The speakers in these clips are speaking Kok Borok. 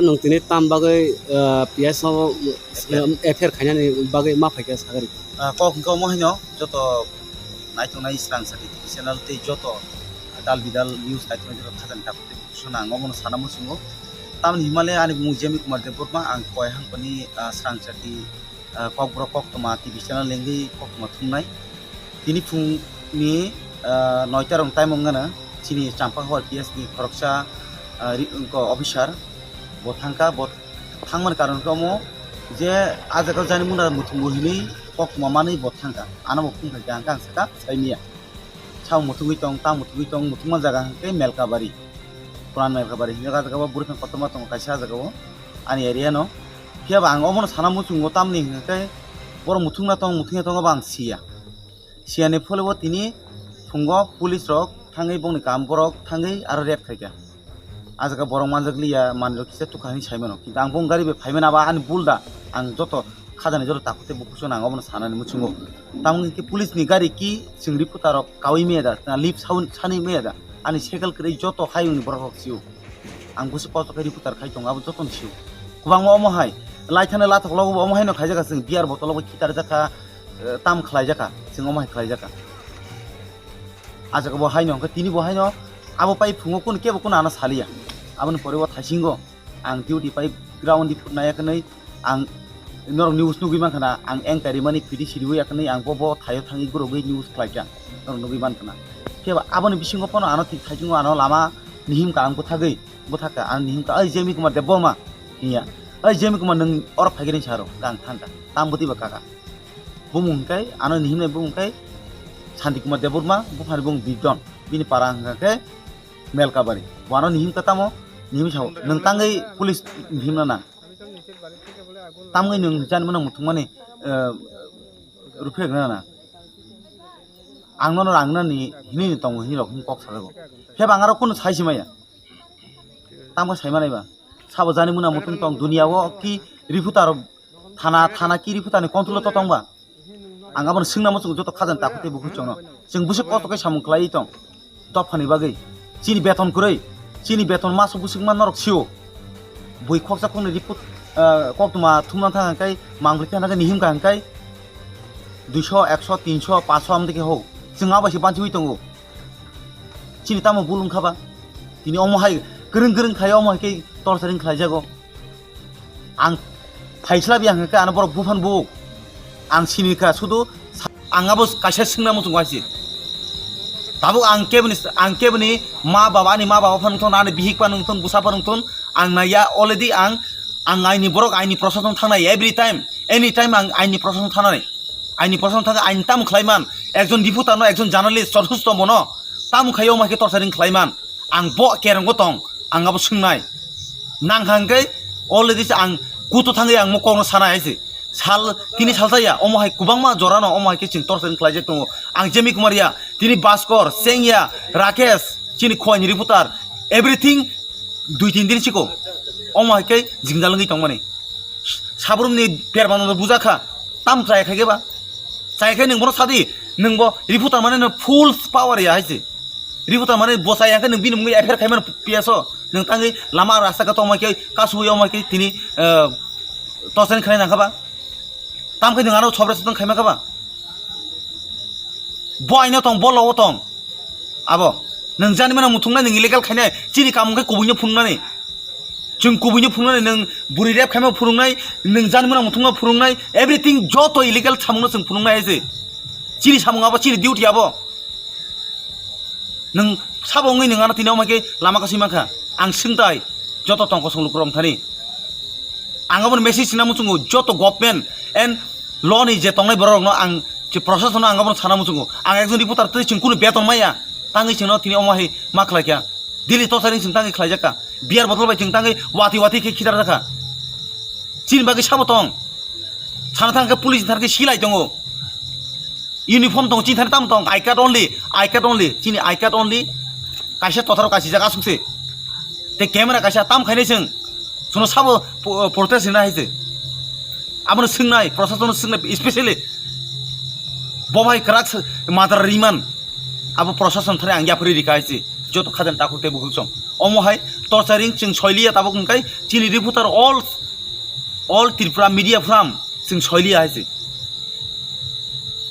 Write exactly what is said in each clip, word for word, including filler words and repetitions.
Nwng tini tam bagwi, ah, P S no, ah, F I R khainani bagwi ma phaikha sagari? Ah, kok hwnkhe omo haino joto naitongnai Srang Sati T V channel tei joto dal bidal news naitongnai joto khajani tabuk tei bukhuk sona ang omono sana muchungo. Tamoni himale ani bumung Jemi Kumar Debbarma, ang Koya Hangpani, ah, Srang Sati, ah, Kokborok Koktwma T V channel lengwi koktwma thumnai. Tini phungni, ah, noita rok time wngkha na chini Champakhuar P S ni khoroksa, ah, ri-, wngkha officer bo thangkha, bo thangmani karon khe omo je ah jaga jani muna muthungwi hinwi koktwma manwi bo thangkha. Ano bo phungkha khe ang khe ang sakha saimanya. Sao muthungwi tong, ta muthungwi tong, muthungma jaga hwnkhe Melkabari. Puran Melkabari hinwi ah jaga o bwrwi koktwma tongo kaisa ah jaga o ani area no. Phiya ba ang omono sana muchungo tamni hwnkhe borok muthungna tong, muthungya tongo ba ang siya. Siyani phole o tini phungo police rok thangwi bongni kam borok thangwi aro rape khaikha. Ah jaga borok manjak liya, manwi rok kisa tukha hinwi saimano. Kintu ang bong gari bai phaimani abo ani bul da. Ang joto khajani joto takhuk tei bukhuk sona ang obono sanani muchungo. Tamoni khe police ni gari ki chwng reporter rok kaui maya da, na lip sound sani maya da. Ani cycle kwrwi joto hayungni borok rok sio. Ang busi kosto khe reporter khai tongo, abo jotono sio. Kwbangma omo hai. Laithana lathok logo bo omo haino khaijak chwng beer bottle bo khitar jakha, eh, tam khlai jakha, chwng omo hai khlai jakha. Ah jaga bo haino hwnkhe tini bo haino abo pai phungo kun kebo kun ano saliya. Aboni pore o thaisingo ang duty pai ground di phut naya kwnwi ang norok news nugwi mankha na ang eng kari mani pidi siriwi yakwnwi ang bo bo thaio thangwi gurogwi news khlaikha norok nugwi mankha na. Phiya ba aboni bisingo pono ano thik thaisingo ano lama nihimkha ang bwthagwi bwthakha ang nihimkha, "Oi Jemi Kumar Debbarma," hiya, "Oi Jemi Kumar nwng oro phaikhe nini saro?" Ang thangkha, "Tam bwtwi ba kaka?" Bumung hwnkhe, ano ni himnai bumung khe Santi Kumar Debbarma, buphani bumung Bibdon, bini para hwnkha khe Melkabari. Bo ano ni himkha tamo, ni himwi sao, nwng tangwi police ni himna na. Tamwi nwng jani mano muthungmani, eh, ruphe rwna na. Ang nono rang nani hinwi ni tongo hinwi rok hwn kok sajago. Phiyaba ang aro kunu sai si maya. Tamo sai manai ba. Sabo jani muna mutung tong dunia o ki reporter thana, thana ki reporter ni control o to tong ba. Ang abono swngna muchungo joto khajani takhuk tei bukhuk chwngno. Chwng bwswk kosto khe samung khlaiwi tong. Dophani bagwi. Chini beton kwrwi. Chini beton maso bwswk ma norok sio. Bui khoksa khoknwi report, ah, koktwma thumna thang hwnkhe mangpli khe hwnkhe nihim kha hwnkhe duiso, ekso, tinso, paso amtwi khe hok. Chwng abo se banchiwi tongo. Chini tamo bul wngkha ba? Tini omo hai kwrwng kwrwng khai omo hai khe torturing khlaijago. Ang phaisla biya hwnkhe ano borok buphang bu. Ang sini kha sudu sa-, ang abo kaisa swngna muchung waisi. Tabuk ang keboni, ang keboni ma baba, ani ma baba phano thon, ani bihik phano thon, bwsa phano thon, ang naiya already ang, ang aini borok, aini prosason thangnai every time, any time ang aini prosason thangnai. Aini prosason thangkhe aini tamo khlai man? Ekjon reporter no, ekjon journalist, jotheshto bono tamo khai omo hai khe torturing khlai man? Ang bo kerongo tong, ang abo swngnai. Nang hang khe already se ang kutu thangwi ang mo kokno sanai hai se. Sal, tini salsa ya, omo hai kwbangma jora no omo hai khe chwng torturing khlai jak tongo. Ang Jemi Kumar ya, tini Bhaskor, Sengya, Rakesh, chini khowai ni reporter, everything dui tin din siko. Omo hai khe jingjal wngwi tongmani. Sabrumni permano bujakha, tam chaya khaikhe ba? Chaya khe nwng bono sadi, nwng bo reporter mane no full power ya hai se. Reporter mane bo chaya khe nwng bini mungwi F I R khaimano P S o. Nwng tangwi lama rasta khe tongma khe kasui omo khe tini, eh, torturing khlai nangkha ba? Tam khe nwng ano sobres tong khaima kha ba? Bo aino tong, bo logo tong. Abo, nwng jani mano muthungnai, nwng illegal khainai, chini kamung khe kubuino phunuknani. Chwng kubuino phunuknani, nwng bwrwi rape khaima phunuknai, nwng jani mano muthungma phunuknai, everything joto illegal samungno chwng phunuknai hai se. Chini samung abo, chini duty abo. Nwng sabo wngwi nwng ano tini omo khe lama kasui mankha. Ang swngtai, joto tongkosong lukurok wngthani. Ang abono message sina muchungo, joto government and law ni je tongnai borok rokno ang je proshasonno ang abono sana muchungo. Ang ekjon reporter tei chwng kunu beton maya. Tangwi chwngno tini omo hai ma khlai kha. Daily torturing chwng tangwi khlai jak kha. Beer bottle bai chwng tangwi wati wati khe khitar jak kha. Chini bagwi sabo tong. Sana thang khe police ni thar khe silai tongo. Uniform tongo, chini thani tamo tong, I card only, I card only, chini I card only, kaisa totharo kasijak asuk se. Tei camera kaisa tam khainai chwng, chwngno sabo po-, protest rina hai se. Abono swngnai, proshasonno swngnai, especially bo bai kwrak se, madra riman, abo proshason thani ang yapharwi rikha hai se, joto khajani takhuk tei bukhuk song. Omo hai torturing chwng soiliya tabuk hwnkhe chini reporter all, all Tripura media forum chwng soiliya hai se.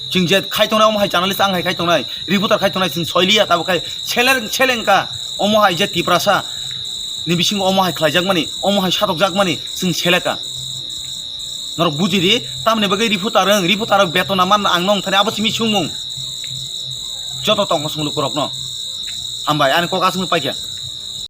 Chwng je khai tongnai, omo hai journalist ang hai khai tongnai, reporter khai tongnai, chwng soiliya tabuk khai seleng, selengka. Omo hai je Tiprasa ni bisingo omo hai khlaijakmani, omo hai satokjakmani chwng seleka. Norok buji di, tamni bagwi reporter wng, reporter rok beton na man ang nong thani abo simi sungmung. Joto tongkha sung lukurokno. Hambai, ani kok aswk paikha.